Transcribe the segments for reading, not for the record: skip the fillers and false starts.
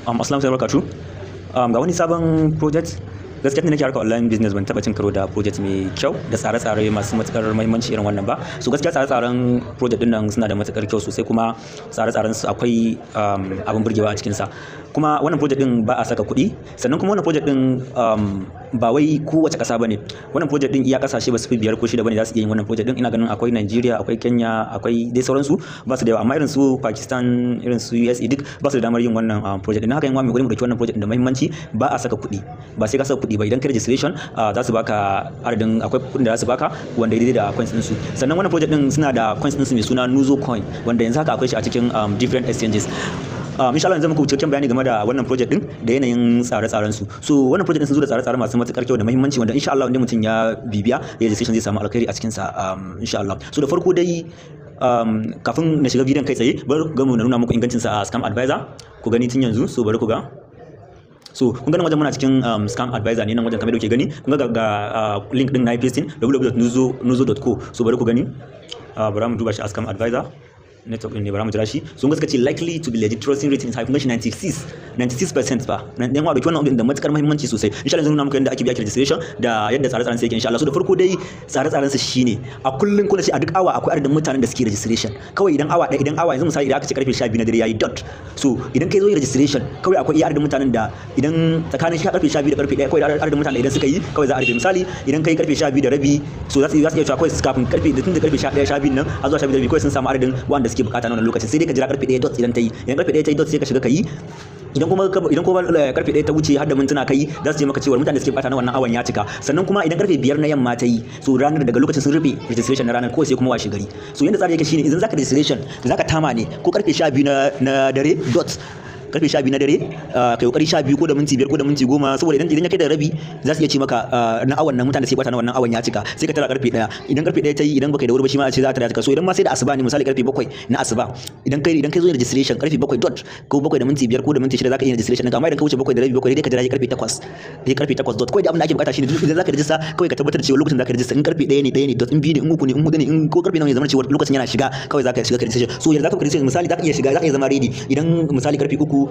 Assalamu alaikum barakatuh. Ga wani sabon project. Gaskiya tunda nake harkar online business, ban taɓa cin karo da project mai kyau da tsare-tsare masu matuƙar muhimmanci irin wannan ba. So gaskiya tsare-tsaren project ɗin nan suna da matuƙar kyau sosai, kuma tsare-tsaren su akwai abin burgewa a cikinsa. Kuma wannan project ɗin ba a saka kuɗi, sannan kuma wannan project ɗin ba wai kowace ƙasa bane. Wannan project ɗin iya ƙasashe ba su fi biyar ko shida bane za su iya yin wannan project ɗin. Ina ganin akwai Nigeria, akwai Kenya, akwai dai sauransu, ba su da yawa. Amma irin su Pakistan, irin su USA, duk ba su da damar yin wannan project ɗin. Haka yan uwa, mai mu ɗauki wannan project ɗin da muhimmanci. Ba a saka kuɗi, ba sai ka saka kuɗi ba. Idan ka registration, za su baka adadin, akwai kuɗin da za su baka wanda daidai da coins ɗinsu. Sannan wannan project ɗin suna da coins ɗinsu mai suna Nuzo Coin, wanda yanzu haka akwai shi a cikin different exchanges. Insha Allah, yanzu muku cikakken bayani game da wannan project din da yanayin tsare-tsaren su. So wannan project din sun zo da tsare-tsare masu matukar kyau da muhimmanci, wanda insha Allah inda mutum ya bibiya ya registration, zai samu alkhairi a cikin sa, insha Allah. So da farko dai, kafin na shiga bidiyon kai tsaye, bari ga mu na nuna muku ingancin sa a Scam Advisor, ku gani tun yanzu. So bari ku ga. So kun ga nan wajen muna cikin Scam Advisor ne. Nan wajen, kamar da kuke gani, kun ga link din na yi pasting, www.nuzo.co. So bari ku gani, bari mu duba shi a Scam Advisor. Network din ne, bari mu jira shi. So kun ga suka ce "likely to be legit, trusting rating is high". Kun ga shi 96 96% ba nan. Dan wa dauki wannan abin da matukar muhimmanci sosai. Insha Allah zan nuna muku yadda ake biya registration da yadda tsare-tsaren sa yake, insha Allah. So da farko dai, tsare-tsaren sa shine a kullun kuna ce a duk awa akwai adadin mutanen da suke registration. Kawai idan awa ɗaya, idan awa yanzu misali idan aka ce karfe 12 na dare yayi dot, so idan kai zo yin registration, kawai akwai iya adadin mutanen da idan tsakanin karfe 12 da karfe 1, kawai adadin mutanen idan suka yi, kawai za a rufe. Misali, idan kai karfe 12:30, so za su iya cewa kawai kafin karfe da tun da karfe 11, 12 nan har zuwa 12:30, kawai sun samu adadin wanda suke bukata na wannan lokacin. Sai dai ka jira karfe 1 dot idan ta yi. Idan karfe 1 ta yi dot, sai ka shiga ka yi. Idan kuma karfe 1 ta wuce har da mintuna kai, za su ce maka cewa mutane da suke bukata na wannan awan ya cika. Sannan kuma idan karfe 5 na yamma ta yi, so ranar daga lokacin sun rufe registration na ranar, ko sai kuma washe gari. So yanda tsari yake shine, idan zaka registration, zaka tama ne ko karfe 12 na dare dot, karfe 12 na dare, kai kokari 12 ko da minti 5 ko da minti 10, saboda idan ya kai da rabi, za su iya ce maka na awan nan mutane sai bata na wannan awan ya cika. Sai ka tara karfe 1. Idan karfe 1 ta yi, idan baka yi da wuri ba, shi ma a ce za ta cika. So idan ma sai da asuba ne, misali karfe 7 na asuba, idan kai zo registration karfe 7 dot ko 7 da minti 5 ko da minti 6, za ka iya registration ɗinka. Amma idan ka wuce 7:30, 7, dai ka jira karfe 8, dai karfe 8 dot. Kawai da abin da ake bukata shine, duk idan zaka register, kawai ka tabbatar da cewa lokacin zaka register, in karfe 1 ne, 1 ne dot, in 2 ne, in 3 ne, in 4 ne, in ko karfe nawa ne, zama cewa lokacin yana shiga, kawai zaka shiga ka registration. So yanzu zaka registration, misali zaka iya shiga, zaka iya zama ready. Idan misali karfe 3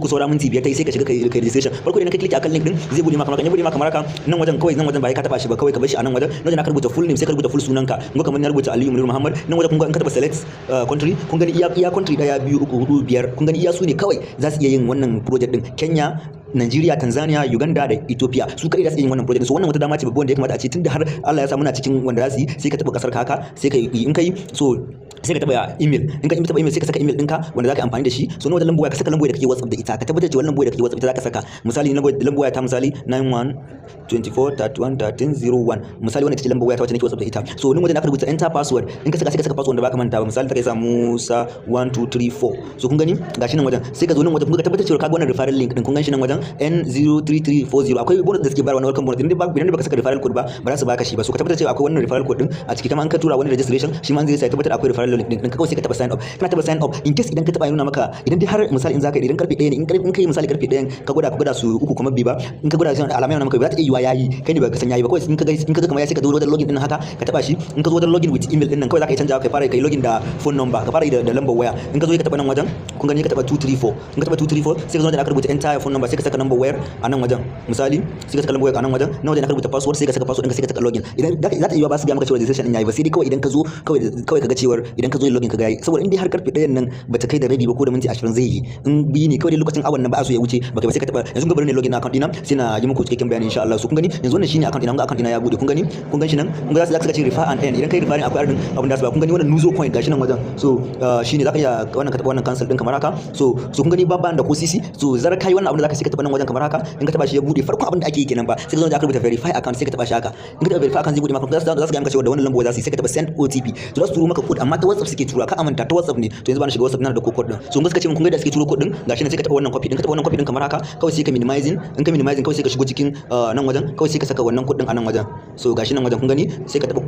saura minti 5 ta yi, sai ka shiga kai registration. Farko idan ka click akan link din, zai bude maka kamar ya bude maka kamar haka. Nan wajen kawai, nan wajen ba ka taba shi ba, kawai ka bar shi a nan wajen. Nan wajen aka rubuta full name, sai ka rubuta full sunanka. Kun ga kamar na rubuta Aliyu Munir Muhammad. Nan wajen kun ga in ka taba select country, kun gani iya country daya, biyu, uku, hudu, biyar. Kun gani iya su ne kawai za su iya yin wannan project din: Kenya, Nigeria, Tanzania, Uganda da Ethiopia. Su kadai za su iya yin wannan project. So wannan wata dama ce babba wanda ya kamata a ce tunda har Allah ya sa muna cikin wanda za su yi, sai ka taba kasar ka haka, sai ka yi. In kai so, sai ka taba email. In ka taba email, sai ka saka email ɗinka wanda zaka yi amfani da shi. So na wajen lambar waya, ka saka lambar da kake WhatsApp da ita. Ka tabbatar cewa lambar da kake WhatsApp ita zaka saka. Misali, lambar waya ta, misali 91 24 31 13 01, misali wannan ita ce lambar waya ta wacce nake WhatsApp da ita. So nan wajen aka rubuta "enter password", in ka saka, sai ka saka password da baka manta ba. Misali ta kai sa Musa 1 2 3 4. So kun gani, gashi nan wajen. Sai ka zo nan wajen, kun ga, tabbatar cewa ka ga wannan referral link din. Kun gani shi nan wajen, N03340. Akwai bonus da suke bayarwa na welcome bonus. Idan baka saka referral code ba, ba za su baka shi ba. So ka tabbatar cewa akwai wannan referral code din a ciki. Kamar an ka tura wani registration, shi ma zai sai tabbatar akwai referral link din. Kawai sai ka taba sign up. Kana taba sign up, in case idan ka taba nuna maka, idan dai har misali in zaka idan karfe 1 ne, in kai misali karfe 1 ka gwada su uku kuma bi ba, in ka gwada sai alamai nuna maka, ba za ta iya yiwa yayi, kai ne ba ka san yayi ba. Kawai in ka ga kamar yayi, sai ka zo wajen login din haka, ka taba shi. In ka zo wajen login with email din nan, kawai zaka yi canjawa, kai fara kai login da phone number, ka fara yi da lambar waya. In ka zo ka taba nan wajen, kun gani, ka taba 234. In ka taba 234, sai ka zo da aka rubuta "enter phone number", sai ka saka number wayar a nan wajen. Misali, sai ka saka lambar wayar a nan wajen. Nan wajen aka rubuta password, sai ka saka password ɗinka, sai ka saka login. Idan za ta iya ba su ga maka cewa registration din yayi ba, sai dai kawai idan ka zo, kawai ka ga cewar idan ka zo login ka ga yayi. Saboda in dai har karfe 1 nan bata kai da rabi ba ko da minti 20 zai yi, in biyu ne, kawai dai lokacin awan nan ba a so ya wuce baka ba. Sai ka taba yanzu ga bari ne login account dina, sai na yi muku cikakken bayani, insha Allah. So kun gani, yanzu wannan shine account dina. Kun ga account dina ya bude. Kun gani, kun gan shi nan. Kun ga za su ce "refer and earn". Idan kai referring, akwai adadin abin da su ba. Kun gani, wannan Nuzo Coin gashi nan wajen. So shine zaka iya wannan, ka taba wannan cancel din kamar haka. So kun gani, babban da ko sisi. So zarar kai wannan abin da zaka, sai ka taba nan wajen kamar haka. In ka taba shi ya bude, farkon abin da ake yi kenan ba. Sai ka zo da aka rubuta "verify account", sai ka taba shi haka. In ka taba verify account, zai bude maka. Za su ga maka cewa da wannan lambar za su yi. Sai ka taba send OTP. To za su turo maka code, amma ta WhatsApp suke tura. Ka amanta, ta WhatsApp ne. To yanzu ba na shiga WhatsApp na da code din. So in suka ce mun, kun ga da suke turo code din, gashi nan. Sai ka taba wannan copy din. Ka taba wannan copy din kamar haka, kawai sai ka minimizing. In ka minimizing, kawai sai ka shigo cikin nan wajen, kawai sai ka saka wannan code din a nan wajen. So gashi nan wajen, kun gani, sai ka taba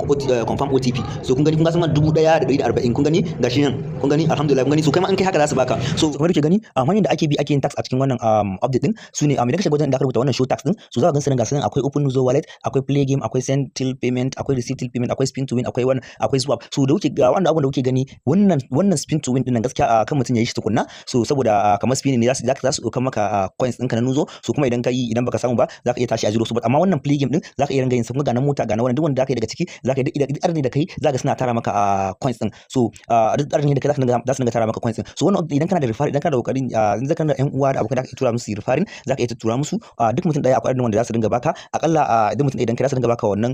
confirm OTP. So kun gani, kun ga sama 1040. Kun gani, gashi nan, kun gani, alhamdulillah, kun gani. So kai ma in kai haka, za su baka. So kamar kuke gani, hanyar da ake bi ake yin task a cikin wannan update din su ne, idan ka shiga wajen da aka rubuta wannan "show task" din, so za ka gan su nan. Ga su nan, akwai open Nuzo wallet, akwai play game, akwai send till payment, akwai receive till payment, akwai spin to win, akwai wannan, akwai swap. So da kuke ga wannan abun da kuke kuke gani, wannan spin to win din nan, gaskiya kan mutum ya yi shi tukunna. So saboda kamar spinning ne, za su ɗauka maka coins ɗinka na Nuzo. So kuma idan ka yi, idan baka samu ba, za ka iya tashi a zero. So amma wannan play game din za ka iya ringa yin sa. Kuma ga na mota, ga na wannan, duk wanda za ka yi daga ciki, za ka yi duk adadin da kai, za ka suna tara maka coins din. So duk adadin da kai za su dinga tara maka coins din. So wannan idan kana da referral, idan kana da kokarin, idan kana da ƴan uwa da abokan da ka tura musu referring, za ka iya tura musu. Duk mutum ɗaya akwai adadin wanda za su dinga baka. Akalla duk mutum ɗaya idan kai, za su dinga baka wannan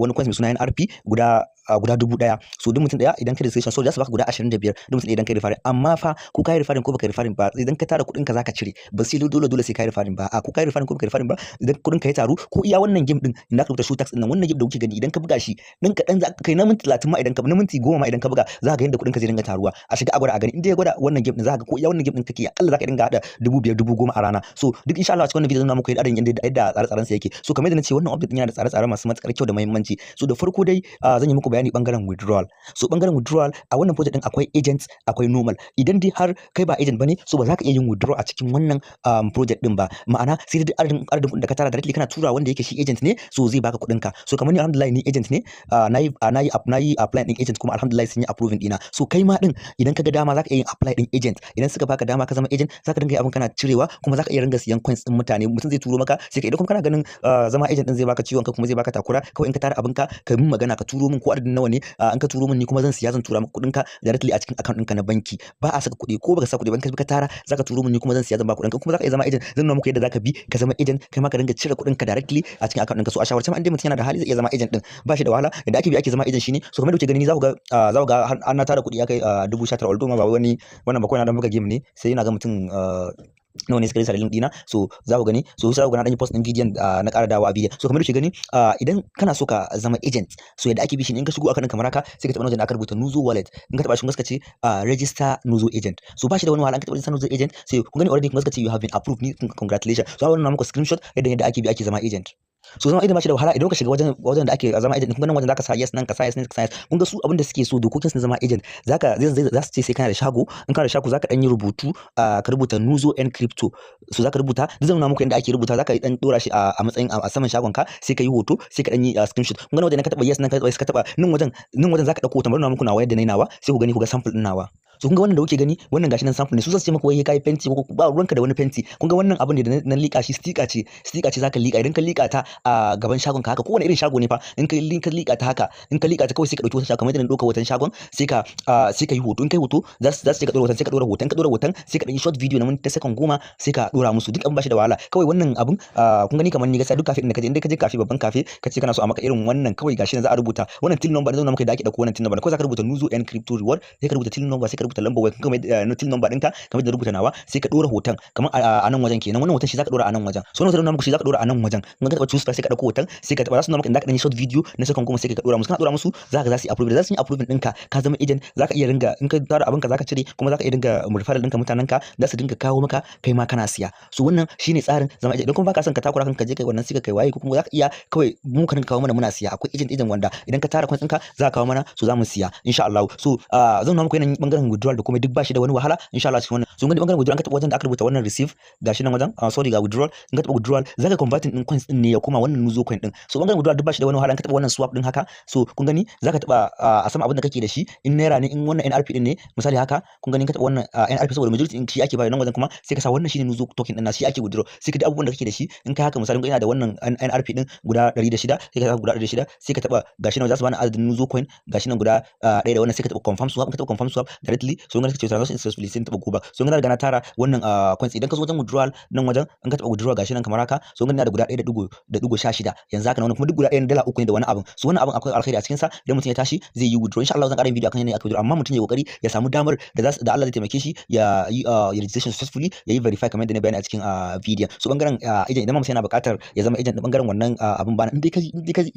wani coins mai suna NRP guda 1000. So duk mutum ɗaya idan kai registration, so za su baka guda 25 duk mutum ɗaya idan kai referring. Amma fa ko kai referring ko baka referring ba, idan ka tara kuɗin ka zaka cire. Ba sai dole dole sai kai referring ba. A ko kai referring ko baka referring ba, idan kuɗin ka ya taru, ko iya wannan game din inda ka rubuta shoe tax din nan, wannan game da kuke gani, idan ka buga shi dan kaɗan, za kai na minti 30 ma, idan ka na minti 10 ma idan ka buga, za ka ga yadda kuɗin ka zai dinga taruwa. A shiga a gwada a gani. Inda ya gwada wannan game din, za ka ga ko iya wannan game din kake, akalla za ka dinga hada 5000, 10,000 a rana. So duk insha Allah a cikin wannan video zan nuna muku yadda yadda tsare-tsaren sa yake. So kamar yadda na ce, wannan update din yana da tsare-tsare masu matukar kyau da muhimmanci. So da farko dai zan yi muku bayani bangaren withdrawal. So bangaren withdrawal a wannan project din, akwai agents, akwai normal. Idan dai har kai ba agent bane, so ba za ka iya yin withdraw a cikin wannan project din ba. Ma'ana sai dai adadin kuɗin da ka tara directly kana tura wanda yake shi agent ne, so zai baka kuɗin ka. So kamar ni, alhamdulillah, ni agent ne. Nayi apply din agent, kuma alhamdulillah sun yi approving dina. So kai ma din idan ka ga dama, za ka iya yin apply din agent. Idan suka baka dama ka zama agent, za ka dinga yi abin kana cirewa, kuma za ka iya ringa siyan coins din mutane. Mutum zai turo maka sai ka. Idan kuma kana ganin zama agent din zai baka ciwon ka kuma zai baka takura, kawai in ka tara abin ka, ka min magana, ka turo min ko adadin nawa ne. In ka turo min, ni kuma zan siya, zan tura maka kuɗin ka directly a cikin account ɗinka na banki. Ba a saka kuɗi. Ko baka sa kuɗi ba, in ka tara, zaka turo min, ni kuma zan siya, zan ba kuɗin ka. Kuma zaka iya zama agent. Zan nuna muku yadda zaka bi ka zama agent, kai ma ka dinga cire kuɗin ka directly a cikin account ɗinka. So a shawarce ma, in dai mutum yana da hali, zai iya zama agent din. Ba shi da wahala. Yadda ake bi ake zama agent shine, so kamar da kuke gani, za ku ga har na tara kuɗi ya kai 19,000. Although ma ba wani wannan ba, kawai na dan buga game ne, sai ina ga mutum nawa ne suka risa link dina. So za ku gani, so za ku ga na dan yi post din bidiyon, na ƙara dawowa a bidiyon. So kamar da kuke gani, idan kana so ka zama agent, so yadda ake bi shi, in ka shigo akan kamar haka, sai ka taɓa wajen da aka rubuta Nuzo Wallet. In ka taɓa shi, suka ce register Nuzo agent. So ba shi da wani wahala. In ka taɓa register Nuzo agent, sai kun gani already kuma suka ce you have been approved. Ni congratulations. So wannan na muku screenshot yadda ake bi ake zama agent. So zama agent ba shi da wahala. Idan ka shiga wajen da ake zama agent, kun ga nan wajen zaka sa yes, nan ka sa yes, nan ka sa yes. Kun ga su abin da suke so, dokokin su na zama agent, zaka zai za su ce sai kana da shago. In kana da shago, zaka dan yi rubutu, ka rubuta Nuzo and Crypto. So zaka rubuta, duk zan nuna muku yadda ake rubuta. Zaka dan dora shi a matsayin a saman shagon ka, sai ka yi hoto, sai ka dan yi screenshot. Kun ga wajen ka taba yes, nan ka taba yes, ka taba nan wajen zaka dauko hoton. Bari nuna muku nawa, yadda nayi nawa, sai ku gani, ku ga sample din nawa. So kun ga wannan da kuke gani, wannan gashi nan sample ne. Su za su ce maka wai kai fenti ko ba ruwanka da wani fenti. Kun ga wannan abin da na lika shi, sticker ce. Sticker ce zaka lika. Idan ka lika ta a gaban shagon ka haka, kowane irin shago ne fa, in ka lika ta haka, in ka lika ta kawai, sai ka dauki wata shagon kamar yadda na dauka hoton shagon, sai ka yi hoto. In kai hoto, za su ce ka dora hoton, sai ka dora hoton. Ka dora hoton, sai ka dan yi short video na minti second 10, sai ka dora musu. Duk abin ba shi da wahala. Kawai wannan abun, kun gani, kamar ni gaskiya duk cafe din da kaje, in dai ka je cafe, babban cafe, ka ce kana so a maka irin wannan, kawai gashi nan za a rubuta wannan till number. Zan nuna maka da ake dauko wannan till number. Kawai za ka rubuta Nuzo and Crypto Reward, sai ka rubuta till number, sai ka rubuta lambar waya kamar na till number ɗinka, kamar da rubuta nawa, sai ka dora hoton kamar a nan wajen kenan. Wannan hoton shi zaka dora a nan wajen. So wannan hoton muku shi zaka dora a nan wajen. In ka taba choose file, sai ka dauko hoton, sai ka taba. Za su nuna maka inda ka dan yi short video na second 10, sai ka dora musu. Kana dora musu, zaka za su yi approve. Za su yi approve ɗinka, ka zama agent. Zaka iya ringa, in ka tara abinka zaka cire, kuma zaka iya dinga referral ɗinka, mutanen ka za su dinga kawo maka, kai ma kana siya. So wannan shine tsarin zama agent. Idan kuma baka son ka takura kanka, je kai wannan, sai ka kai waye, ko kuma zaka iya kawai mu ka dinga kawo mana muna siya. Akwai agent agent wanda idan ka tara coins ɗinka za ka kawo mana, so za mu siya insha Allah. So zan nuna muku yanayin bangaren withdrawal da kuma duk, ba shi da wani wahala insha Allah cikin wannan. So gani bangaren withdrawal, an ka taɓa wajen da aka rubuta wannan receive, gashi nan wajen, sorry, ga withdrawal. In ka taɓa withdrawal, zaka converting din coins din ne ya koma wannan Nuzo coin din. So bangaren withdrawal duk ba shi da wani wahala. In ka taɓa wannan swap din haka, so kun gani, zaka taɓa a sama abin da kake da shi, in naira ne, in wannan NRP din ne misali haka. Kun gani, ka taɓa wannan NRP, saboda majority in shi ake bayar nan wajen, kuma sai ka sa wannan shine Nuzo token din na shi ake withdraw. Sai ka da abubuwan da kake da shi. In ka haka, misali ina da wannan NRP din guda 106, sai ka sa guda 106, sai ka taɓa gashi nan, za su bani adadin Nuzo coin, gashi nan guda ɗaya da wannan. Sai ka taɓa confirm swap. In ka taɓa confirm swap directly, so in ka ce transaction successfully, sai taɓa go back. So in ka riga na tara wannan coins, idan ka zo wajen withdrawal nan wajen, in ka taɓa withdrawal, gashi nan kamar haka. So in ina da guda 1.16 yanzu haka na wannan, kuma duk guda ɗaya $3 ne da wani abin. So wannan abin akwai alkhairi a cikin sa. Idan mutum ya tashi zai yi withdraw, insha Allah zan ƙara yin video akan yanayin aka withdraw. Amma mutum ya kokari ya samu damar da Allah zai taimake shi ya yi registration successfully, ya yi verify kamar yadda na bayani a cikin video. So bangaren agent, idan mutum yana buƙatar ya zama agent, bangaren wannan abin bana, in dai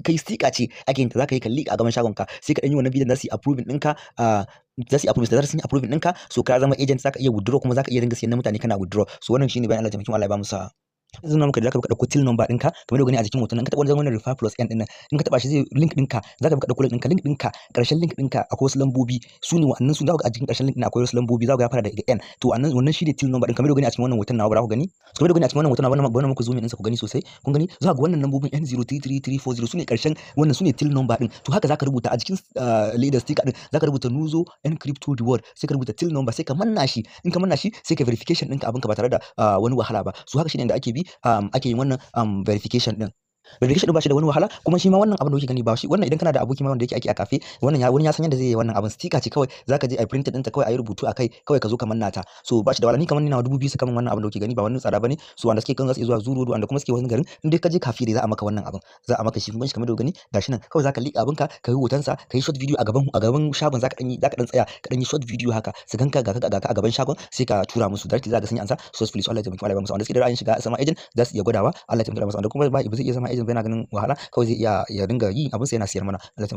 kai sticker ce ake yin ta, zaka yi kalli a gaban shagon ka, sai ka dan yi wannan bidiyon, za su yi approving ɗinka, za su yi approving. Da zarar sun yi approving ɗinka, so ka zama agent, zaka iya withdraw, kuma zaka iya dinga siyan na mutane kana withdraw. So wannan shine bayan. Allah taimake mu, Allah ya ba mu sa'a. Zan nuna maka da zaka bi ka dauko till number ɗinka kamar da gani a jikin hoton nan. In ka taɓa wajen wannan refer plus n ɗin nan, in ka taɓa shi, zai link ɗinka. Zaka bi ka dauko link ɗinka. Link ɗinka, ƙarshen link ɗinka akwai wasu lambobi, su ne wa'annan. Su za ku ga a jikin ƙarshen link ɗin akwai wasu lambobi, za ku ga ya fara daga N. To wannan, wannan shine till number ɗin, kamar da gani a cikin wannan hoton nawa. Bara ku gani. So kamar da gani a cikin wannan hoton nawa, wannan muku zoom ɗinsa ku gani sosai. Kun gani, za ku ga wannan lambobin N033340, su ne ƙarshen wannan, su ne till number ɗin. To haka zaka rubuta a jikin ledar sticker ɗin. Zaka rubuta Nuzo N Crypto Reward, sai ka rubuta till number, sai ka manna shi. In ka manna shi, sai ka verification ɗinka abinka ba tare da wani wahala ba. So haka shine da ake bi ake yin wannan verification ɗin. Verification din ba shi da wani wahala. Kuma shi ma wannan abin da kuke gani ba shi wannan, idan kana da aboki ma wanda yake aiki a cafe, wannan ya wani ya san yadda zai yi wannan abin. Sticker ce kawai, zaka je ai printed ɗinta, kawai ayi rubutu akai, kawai ka zo ka manna ta. So ba shi da wahala. Ni kamar ni na 2000 suka min wannan abin da kuke gani, ba wani tsada bane. So wanda suke kan za su iya zuwa Zuru, wanda kuma suke wani garin, in dai ka je cafe dai za a maka wannan abin, za a maka shi. Kun shi kamar da gani, gashi nan. Kawai zaka liƙa abinka, ka yi hoton sa, ka yi short video a gaban shagon. Zaka dan tsaya ka dan yi short video haka, su ganka, ga ka a gaban shagon, sai ka tura musu directly, za ka sun yi ansa successfully. So Allah ya taimaki, Allah ya ba musu. Wanda suke da ra'ayin shiga zama agent za su iya gwadawa. Allah ya taimaki musu. Wanda kuma ba zai iya zama agent ba, yana ganin wahala, kawai zai iya ya dinga yin abin sa yana siyar mana. Allah ya taimaki.